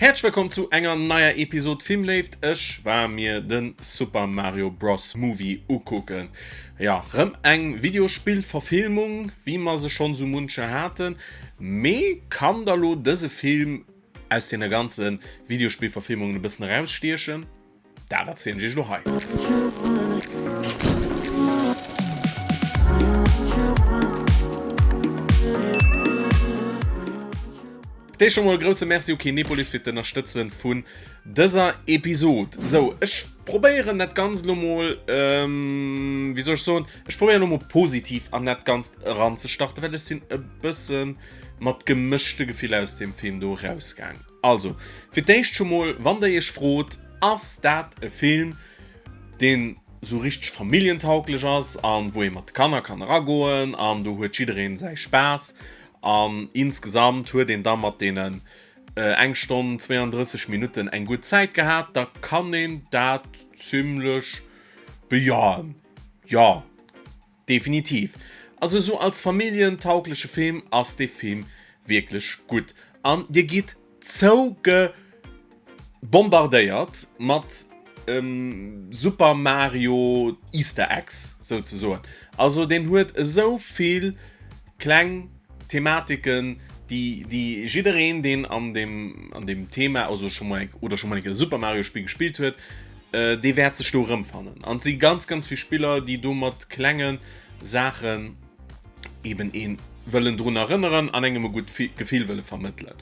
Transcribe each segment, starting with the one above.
Häerzlech wëllkomm zu enger neier Episode Filmléift. Ech war mir den Super Mario Bros Movie ukucken. Jo, rëm eng Videospillverfilmung, wéi mer se schonn sou muncher haten. Mee kann da lo dëse Film aus deene ganze Videospillverfilmungen e bëssen erausstiechen? Dat erzielen ech iech elo hei. Fir d'éischt scho mol e grousse Merci u Kinepolis fir d'Ënnerstëtzen vun dëser Episod. Sou, ech probéieren dat Ganzt elo mol, wéi soll ech soen, ech probéieren elo mol positiv an dat Ganzt eranzestarten, well ech sinn e bësse mat gemëschte Gefiller aus deem Film do erausgaang. Also, fir d'éischt scho mol, wann der iech frot, ass dat e Film, deen sou richteg familljentauglech ass an wou ee mat de Kanner kann eragoen an do huet jiddereen säi Spaass an insgesamt huet een da mat deenen eng Stonn 32 Minutten eng gutt Zäit gehat, da kann een dat zimlech bejaen, jo. Definitiv. Also esou als familljentaugleche Film ass dee Film wierklech gutt. An dir gitt zouge bombardéiert mat Super Mario Easter Eggs souzesoen. Also deen huet esou vill kleng Thematiken, déi déi jiddereen deen an deem an deem Thema also scho mol eng oder scho mol eng Kéier Super Mario Spill gespillt huet, dee wäert sech do erëmfannen. An et si ganz ganz vill Spiller, déi do mat klenge Saachen eben ee wëllen drun erënneren an engem e gutt Gefill wëlle vermëttelen.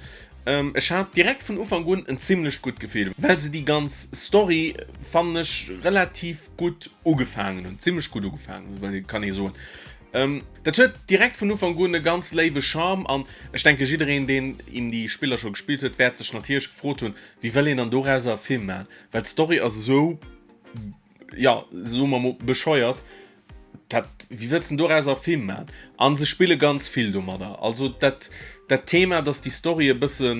Ech hat direkt vun Ufank un en zimlecht gutt Gefill, well se déi ganz Story, fannen ech, relativ gutt ugefaangen hunn, zimlech gutt ugefaangen hunn, kann ee soen. Dat huet direkt vun Ufank un e ganz léiwe Charme an ech denke jiddereen deen in déi Spiller scho gespillt huet wäert sech natierlech gefrot hunn, wéi wëll een dann dorauser e Film maachen, well d'Story ass esou, jo soe mer mol bescheuert, dat wéi wëlls de dorauser e Film maachen? An se spille ganz vill domadder, also dat dat Thema, dass déi Story e bësse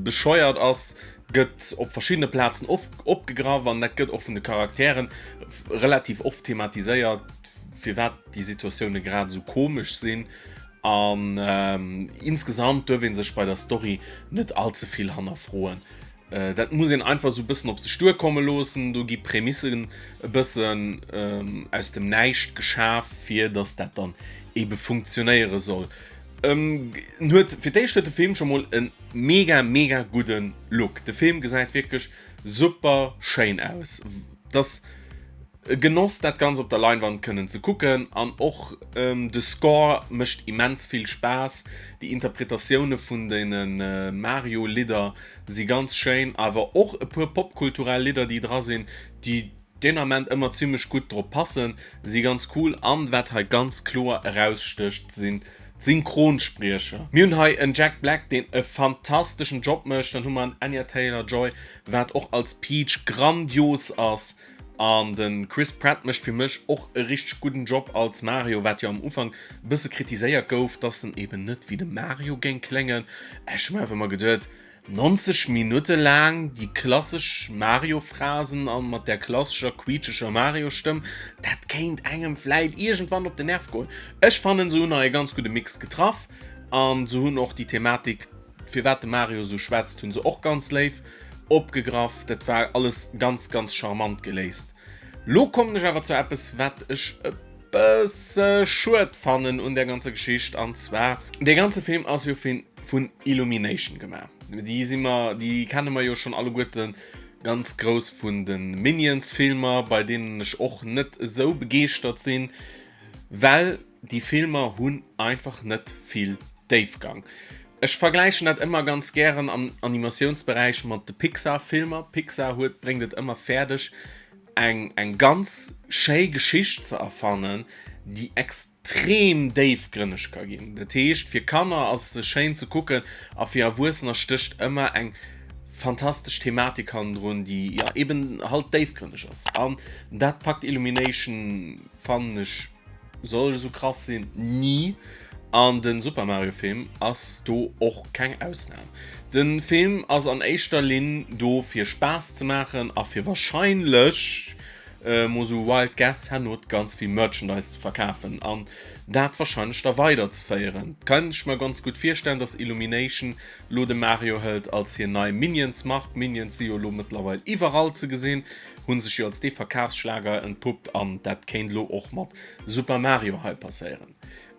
bescheuert ass, gëtt op verschiddene Plazen opgegraff an dat gëtt och vun de Charakteren relativ oft thematiséiert. firwat déi Situatioune grad esou komesch sinn an insgesamt duerf ee sech bei der Story net all ze vill hannerfroen. Dat muss een einfach esou e bëssen op sech duerkomme loossen. Do gi Prämissen e bëssen aus dem Näischt geschaf, fir datt dat dann ebe funktionéiere soll. En huet fir d'éischt huet de Film scho mol e mega mega gudde Look. De Film gesäit wierklech super schéin aus. Dass E Genoss dat ganz op der Leinwand kënnen ze kucken an och de Score mécht immens vill Spaass. Déi Interpretatioune vun de Mario Lidder si ganz schéin, awer och e puer popkulturell Lidder déi dra sinn, déi deen Ament ëmmer zimmlech gutt drop passen, si ganz cool. An wat hei ganz kloer erausstécht sinn d'Synchronspriecher. Mir hunn hei en Jack Black deen e fantasteschen Job mécht, dann hu mer en Anya Taylor-Joy wat och als Peach grandios ass. An de Chris Pratt mécht fir mech och e richteg gudden Job als Mario, wat jo am Ufank e bësse kritiséiert gouf, dass en eben net wéi de Mario géing kléngen. Ech hu mir einfach emmer geduet, 90 Minutte laang déi klassesch Mario-Phrasen a mat där klassescher quietscheger Mario-Stëmm, dat kéint engem vläit iergendwann op den Nerv goen. Ech fannen, se hunn hei e ganz gudde Mix getraff an se hunn och déi Thematik, firwat de Mario esou schwätzt, hu se och ganz léif Opgegraff, dat war alles ganz ganz charmant geléist. Lo kommen ech awer zu eppes wat ech e bësse schued fannen un der ganzer Geschicht an zwar, dee ganze Film ass jo vun Illumination gemaach. Déi si mer, déi kenne mer jo schonn alleguerte ganz grouss vun de Minions Filmer, bei deenen ech och net esou begeeschtert sinn, well Déi Filmer hunn einfach net vill Déifgang. Ech vergläichen dat ëmmer ganz gären am Animatiounsberäich mat de Pixar-Filmer. Pixar huet, bréngt et ëmmer fäerdeg, eng, eng ganz schéi Geschicht ze erfannen, déi extrem déifgrënneg ka ginn. Dat heescht, fir Kanner ass se schéin ze kucken a fir Erwuessener stécht ëmmer eng fantastesch Thematik hannendrun, déi, jo, eben halt déifgrënneg ass. An dat packt Illumination, fannen ech, Soll ech esou krass sinn? Ni. An den Super Mario Film ass do och keng Ausnahm. Den Film ass an éischter Linn do fir Spaass ze maachen a fir wahrscheinlech. Mol sou wild guess, herno ganz vill Merchandise ze verkafen an dat wahrscheinlech da weider ze féieren. Kann ech mer ganz gutt virstellen, dass Illumination lo de Mario hëlt als hir nei Minions Mark. Minions si jo lo mëttlerweil iwwerall ze gesinn, hu sech jo als dee Verkafsschlager entpuppt an dat kéint lo och mat Super Mario hei passéieren.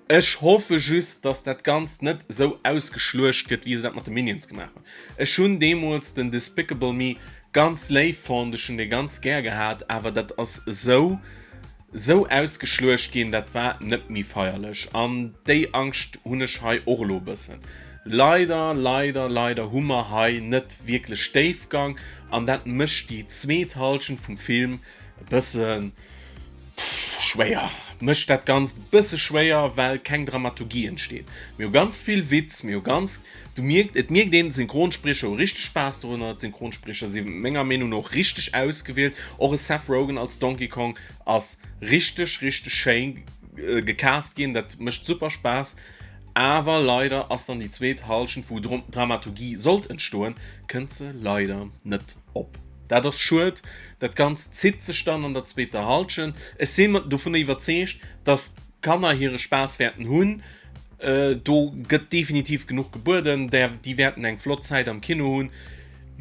Ech hoffe just, dass dat Ganzt net esou ausgeschluecht gëtt, wéi se dat mat de Minions gemaach hunn. Ech hunn deemools den Despicable Me ganz léif fonnt, ech hunn dee ganz gär gehat, awer dat ass esou, esou ausgeschluecht ginn, dat war net méi feierlech. An déi Angscht hunn ech hei och elo e bëssen. Leider, leider, leider hu mer hei net wierklech Déifgang an dat mécht déi zweet Hallschent vum Film e bëssen schwéier, mécht dat Ganzt e bësse schwéier, well keng Dramaturgie entsteet. Mir hu ganz vill Witz, mir hu ganz, du mierkt, et mierkt een, d'Synchronspriecher hu richteg Spaass dorunner, d'Synchronspriecher si menger Meenung no och richteg ausgewielt. Och e Seth Rogen als Donkey Kong ass richteg, richteg schéin gecast ginn, dat mécht super Spaass. Awer leider ass dann déi zweet Hallschent, wou Dramaturgie sollt entstoen, kënnt se leider net op. Dat ass schued. Dat Ganzt zitt sech dann an der zweeter Halschent. Ech si dovunner iwwerzeegt, dass d'Kanner hire Spaass wäerten hunn. Do gëtt definitiv genuch gebueden. Déi wäerten eng flott Zäit am Kino hunn.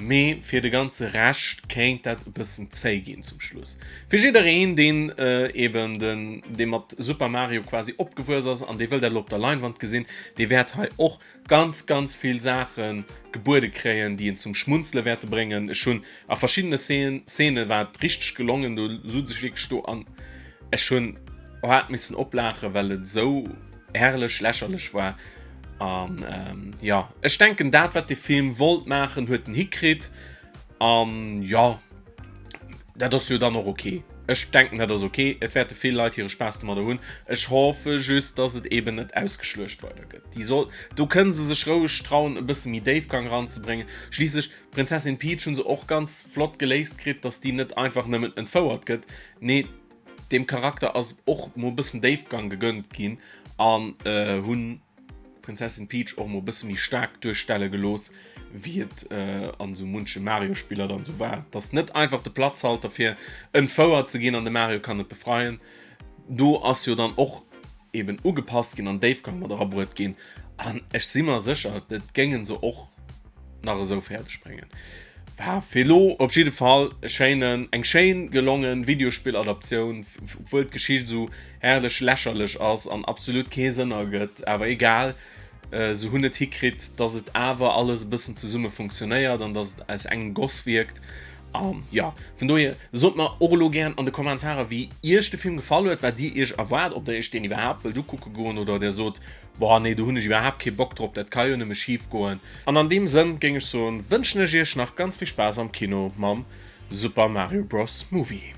Mee fir de ganze Rescht kéint dat e bëssen zéi ginn zum Schluss. Fir jiddereen, deen eben den, dee mat Super Mario quasi opgewuess ass an dee wëll dat elo op der Leinwand gesinn, dee wäert hei och ganz ganz vill Saache gebuede kréien, déi een zum Schmunzele wäerte bréngen. Ech hunn a verschiddene Szene war et richteg gelongen, do sutz ech wierklech do an ech hunn haart missen oplaachen, well et esou herrlech lächerlech war. An jo, ech denken dat wat de Film wollt maachen, huet en hikritt an jo. Dat ass jo dann och ok. Ech denken dat ass ok. Et wäerte vill Leit hire Spaass domadder hunn. Ech hoffe just, dass et eben net ausgeschluecht weider gëtt. Déi soll, do kënne se sech roueg trauen e bësse méi Déifgang ranzebréngen. Schliisslech d'Prinzessin Peach hu se och ganz flott geléist kritt, dass déi net einfach nëmmen entfouert gëtt. Nee, deem Charakter ass och mol e bëssen Déifgang gegönnt ginn an hunn. Prinzessin Peach och mol bësse méi staark duerstelle gelooss, wéi et an esou munche Mario-Spiller dann esou war. Et ass net einfach de Platzhalter fir entfouert ze ginn an de Mario kann et befreien. Do ass jo dann och eben ugepasst ginn an Déifgang mat erabruet ginn an ech si mer sécher, dat géinge se och nach esou fäerdeg bréngen. War fir elo op jidde Fall e schéinen, eng schéin gelongen Videospilladaptioun, obwuel d'Geschicht esou herrlech lächerlech ass an absolut kee Sënn ergëtt, awer egal, se hunn et hikritt, dass et awer alles e bëssen zesumme funktionéiert an dass et aus engem Goss wierkt. An jo, vun dohier sot mer och elo gären an de Kommentarer wéi iech de Film gefall huet, wat dir iech erwaart, ob der iech deen iwwerhaapt wëllt ukucke goen oder der sot, Boah nee, do hunn ech iwwerhaapt kee Bock drop, dat ka jo nëmme schif goen. An an deem Sënn géing ech soen, wënschen ech iech nach ganz vill Spaass am Kino mam Super Mario Bros. Movie.